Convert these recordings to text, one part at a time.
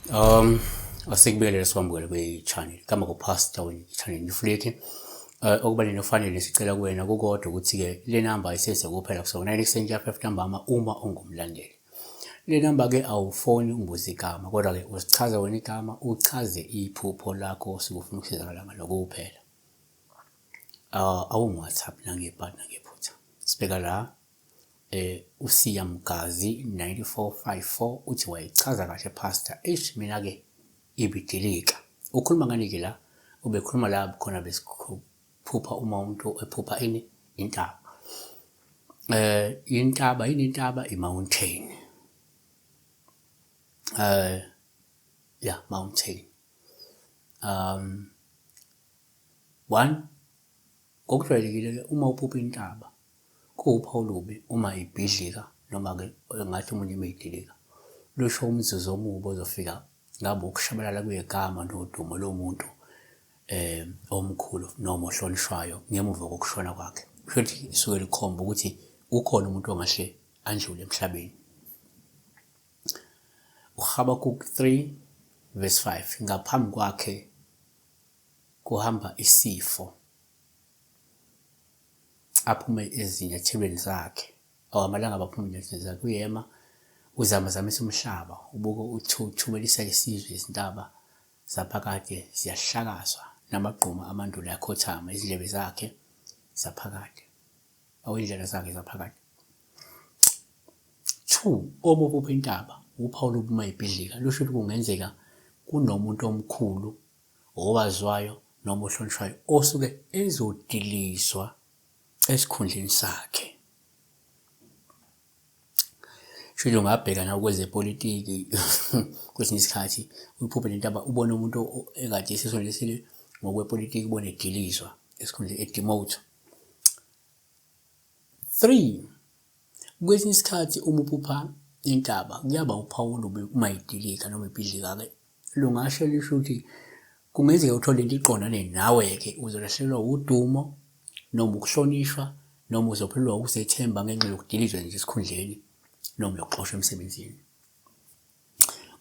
Asikubingelele sikwamukele kwi-channel kama ku-pastor we-channel Nifliki. Okubalulekile kufanele sicela kuwena kukodwa ukuthi-ke le namba ayiseze kuphela kusuka 9 ekuseni kuya 5 ntambama uma ungumlandeli. Le namba-ke awufoni ungibuze igama kodwa-ke uzichaza wena igama uchaze iphupho lakho osuke ufuna ukusizakala ngalo kuphela. Awungi-WhatsApp nangebhadi nangephutha. Sibheka la uSiya Mgazi 9454 uthi wayichaza kahle pastor. Eish mina ke ibidilika. Ukhuluma ngani ke la? Ubekhuluma la khona besiphupha uma umuntu ephupha ini intaba. Intaba yini intaba i-mountain. Yeah, mountain. One ngokujwayelekile ke uma uphupha intaba Kuwuphawu olubi uma ibhidlika noma-ke engathi omunye uma idilika. Lusho umzuzu omubi ozofika ngabe ukushabalala kwegama nodumo lomuntu omkhulu noma ohlonishwayo ngemuva kokushona kwakhe. Kusho ukuthi isuke likhomba ukuthi ukhona umuntu ongahle andlule emhlabeni. UHabakuki 3 verse 5 ngaphambi kwakhe kuhamba isifo. Aphume ezinyathelweni zakhe. Awu amalanga abaphuma ezinyathelweni zakhe. Uyema uzamazamisa umhlaba, ubuka uthuthumelisa isizwe, izintaba zaphakade ziyahlakazwa, namagquma amandulo ayakhothama, izindlebe zakhe zaphakade. Awu indlela zakhe zaphakade. 2 uma uphupha intaba, uphawu lobuma ibhidlika, lusho ukuthi kungenzeka kunomuntu omkhulu owaziwayo noma ohlonishwayo osuke ezodilizwa esikhundleni sakhe. Shuthi ungabheka nawe kwezepolitiki kwesinye isikhathi uyiphuphe le ntaba ubone umuntu ekade esesondesile ngokwepolitiki ubone edilizwa esikhundleni edemote. 3 kwesinye isikhathi uma uphupha intaba kuyaba uphawu olubi uma idilika noma ibhidlika-ke lungasho lisho ukuthi kungenzeka uthole into iqondane nawe-ke uzolahlekelwa udumo noma ukuhlonishwa noma uzophelelwa ukuzethemba ngenxa yokudilizwa nje esikhundleni noma yokuxoshwa emsebenzini.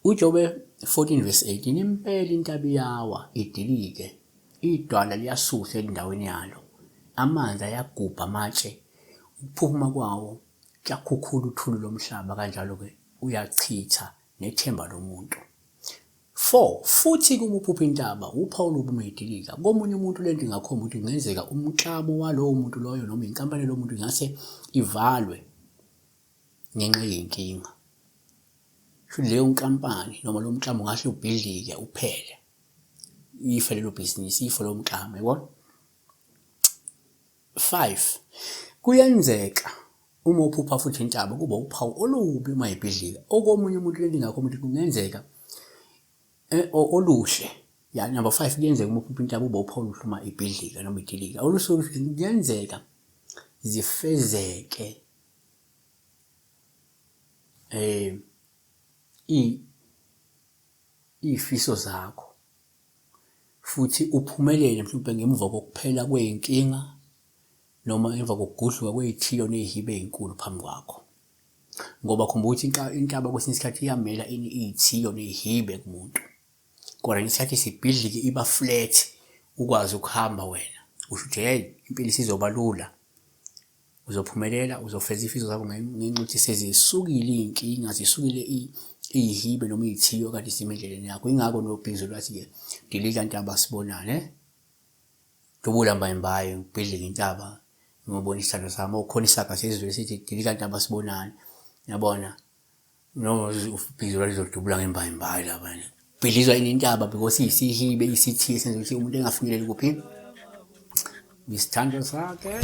UJobe 14 verse 18 impela intaba iyawa idilike idwala liyasuswa endaweni yalo amanzi ayagubha amatshe ukuphuphuma kwawo kuyakhukhula uthuli lomhlaba kanjalo-ke uyachitha nethemba lomuntu. 4 futhi uma uphupha intaba uphawu olubi uma idilika komunye umuntu lento ingakhomba ukuthi kungenzeka umklamo walowo muntu loyo noma inkampani lowo muntu ingase ivalwe ngenxa yey'nkinga. Shuthi leyo nkampani noma lowo mklamo ungahle ubhidlike uphele. Ife lelo bhizinisi, ife lowo mklamo, yabona? 5 kuyenzeka uma uphupha futhi intaba kuba uphawu olubi uma ibhidlika okomunye umuntu lento ingakho umuntu kungenzeka eh, oluhle ya number 5 kuyenzeka uma uphupha intaba uba uphawu oluhle uma ibhidlika noma idilika olusuke kuyenzeka zifezeke eh izifiso zakho futhi uphumelele mhlawumbe ngemuva kokuphela kwey'nkinga noma emva kokugudluka kwey'thiyo ney'hibe ey'nkulu phambi kwakho. Ngoba khumbula ukuthi intaba kwesinye isikhathi iyamela ini iy'thiyo ney'hibe kumuntu. Kodwa ngesikhathi isibhidlike iba flat ukwazi ukuhamba wena. Usho ukuthi hey impilo isizoba lula. Uzophumelela, uzofeza izifiso zakho ngenxa yokuthi sezisukile iy'nkinga, zisukile iy'hibe noma iy'thiyo kade zime endleleni yakho. Yingakho noBhizo lwathi-ke dilika ntaba sibonane. Dubula mbayimbayi, ngibhidlike intaba, ngiyobona isithandwa sami. Okukhona isaga sesiZulu esithi dilika ntaba sibonane. Yabona? Noma ubhizi lwalizodubula ngembayimbayi lapha. Bhidlizwa yini intaba because iyisihibe, iyisithiyo esenza ukuthi umuntu engafinyeleli kuphi? Isithandwa sakhe.